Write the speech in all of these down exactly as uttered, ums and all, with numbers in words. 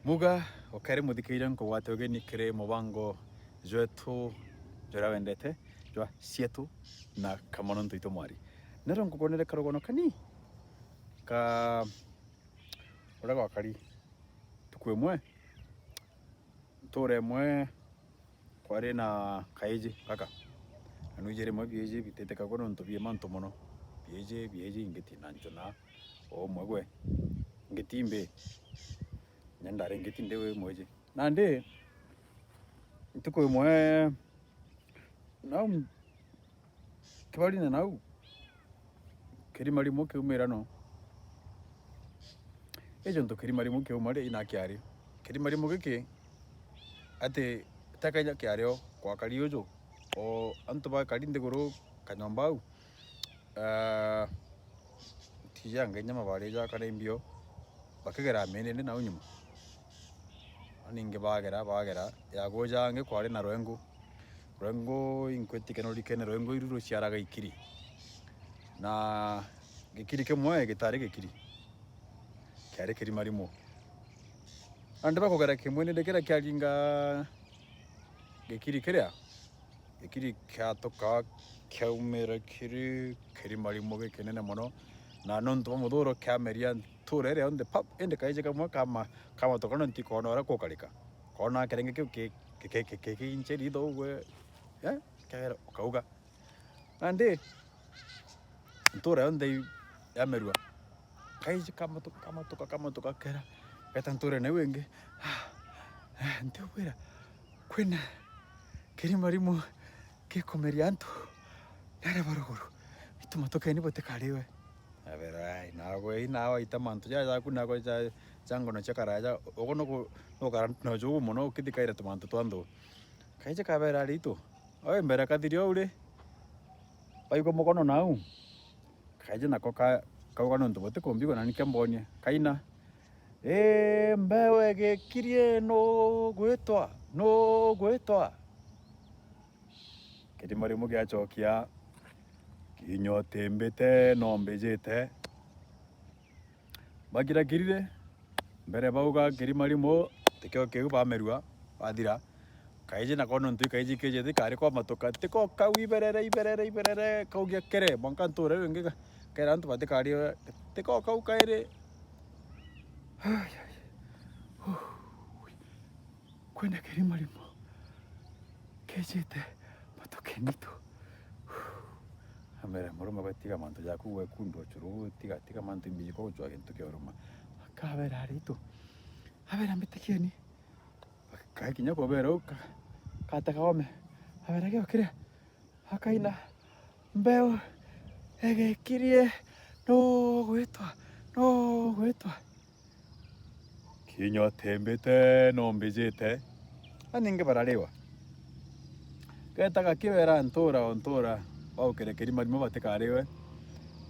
Muga, ukari muthikiria nkugwate ugeni kiri mubango jwetu juria wendete, jwa Cietu na Kamono Ntuito Mwari. Nero nkugonere karugono kani ka uria gwakari ntuku imwe, ntura imwe kwari na kaiji gaka. Na nwiji rimwe biiji bititikagua nontu bii mantu mono. Biiji, biiji ingiti na nchuna o umwe gwe. Ingiti imbi. Nyandari ingiti ndi wi mwiji. Nandi ntuku imwe nau m-, kibarine nau, kirima rimwe kiumira no. Ijo ntu kirima rimwe kiauma ri, ina kiari. Kirima rimwe giki, ati takaija kiari o gwakari uju, o antu bakari nthiguru kanyomba au. Ah, tija nginya mabari jakare mbio, bakigera menene nau nyuma. Aningi bagera, bagera, ya guja angi kwari na rwengu. Rwengu inkwitikia no rikene, rwengu iru ruciaraga ikiri. Na gikiri kimwe gitari gikiri. Kiari kirima rimwe. Nandi bakugera kimwe nindi kiria kiaringa gikiri kiria, gikiri kiatuka kiaumira kiri kirima rimwe gikinene mono, na nontu bwa muthuro kiameria ntura iria yonthe pap, indi kaiji kamwe kama-, kamatuka nontu ikoona uria kukarika. Koona kirenge kiu ki-, ki-, ki-, ki-, ki-, kiinche ritho ugwe, eh, kiagera ukauga. Nandi, ntura yonthe i-, yamerua. Kaiji kamatuka, kamatuka, kamatuka kera. Geta nturene iu ingi. Ah, eh, ntiubwira, kwina kirima rimwe gikumeria antu naria ba ruguru. Itu matukeni butikariwe. Abera, ai, nagwe, i nawe ita mantu jaja jaku nagwe ja, ja ngono cia karaja. Ugu nuku-, nukara na ujugu mono ukithikaira tumantu twa nthu. Kaiji kabera aritu. Oi, mbere kathiri o uri, baigua mukono nau. Kaiji nako ka-, kauga nontu butikumbigua na nikia mbonie. Kaina, "Ii, mbeu igikirie, nu gwitwa? Nu gwitwa?" Kirima rimwe giacokia, "Kinya utimbite, no mbijite." Bakirakirire, mbere bauga kirima rimwe, tikio kiu bamerua, bathira. Kaiji nako nontu ikaiji kiji tikari kwa matuka, tiko kau iberere, iberere, iberere, kaugia kere, mwanka ntura iu ingi ka-, kera antu batikari, tiko kau kairi. Ai, ai. Kwina kirima rimwe kijite matukeni tu. Ambere, "Murume gwe, tiga mantu jaku gwe kundu uchuru, tiga, tiga mantu imbiji kwa gucua gintu kia uruma." Akabera aritu, abera, "Mbitikieni." Gakinya kubera u ka-, kata kaome, abera, "Gio kiria?" Akaina, "Mbeu igekirie, nu gwitwa? Nu gwitwa?" "Kinya utimbite, no mbijite." Aningi barariwa. Geta gakibera ntura o ntura, baukire kirima rimwe batikariwe,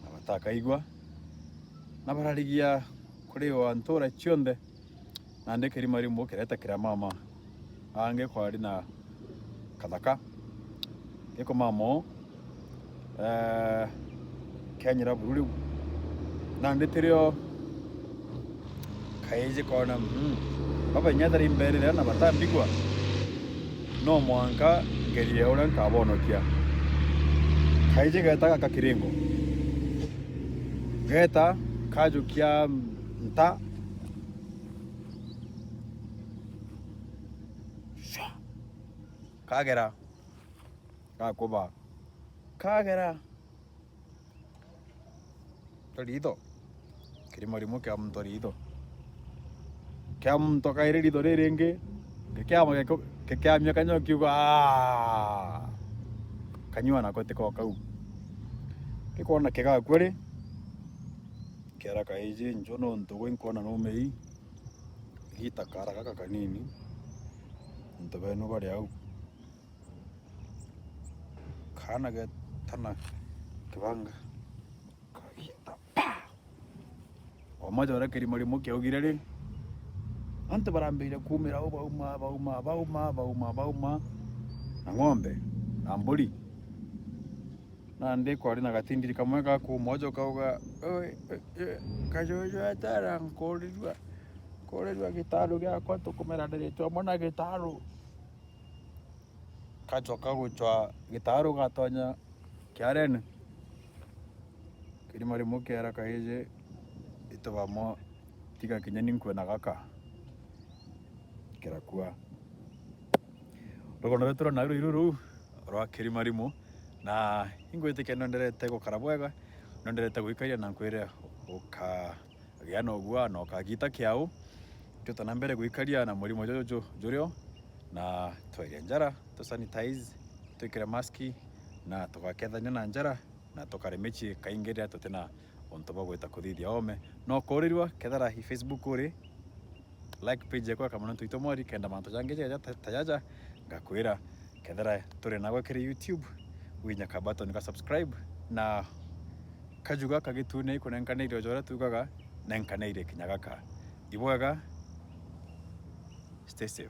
na batakaigua, na bararigia kuriwa ntura cionthe. Nandi kirima rimwe kireta kira mama. Angi kwari na kathaka. Giko mama uu, eh, kianyira buru riu. Nandi tirio kaiji koona, mm, baba inya thari mberire na batambigua. No mwanka ngerie uria nkabonokia. Kaiji geta gaka kiringo. Geta kajukia nta. Kagera. Gakuba. Kagera. Ritho. Kirima rimwe kia muntu ritho. Kia muntu kairi ritho riringi. Gikiama giko-, gikiamia kanyua kiuga, "Aa!" Kanyua nako tiko kau. Gikwona kigakua ri, kiara kaiji njo nontu gwi nkwona numei. Gita kara gaka kanini, antu benu bari au. Kaana geeta na kibanga, kagiita pa! O moja uria kirima rimwe kiaugire ri, antu barambiria kuumira au, bauma, bauma, bauma, bauma, bauma, na ng'ombe, na mburi. Nandi kwari na gatindiri kamwe ga kuuma uju kauga, "Oi, oi, oi, kajuju atara nkurirua, Kurirua gitaru giakwa, tukumera ndiritwe amwe na gitaru. Kachoka guchwa gitaru gatonya kiarene. Kirima rimwe kiera kaiji, itu bamwe tiga kinya ni nkue na gaka. Kirakua. Rugono rwetu rwa Nairobi ruru rwa kirima rimwe, na ingwitikia nonderete gukara bwega, nonderete gwikaria na nkwire uka gia na ugua na ukagita kiau. Tuta na mbere gwikaria na murimo juju ju-, jurio, na twerie njara, tu sanitize, twikire maski, na tugakethania na njara, na tukare micii kaingi riria tutina untu bwa gwita kuthithia ome. No kuurirua, kethira i Facebook uri, like page yakwa ya Kamanontu Itwe Mwari, kenda mantu jangi jaja ta, ta jaja ngakwira. Kethira turi nawe kiri YouTube, winya ka button ka subscribe, na kajuga kagitune ikunenkanire o joria tugaga, nenkanire kinya gaka. Ibwega, stay safe.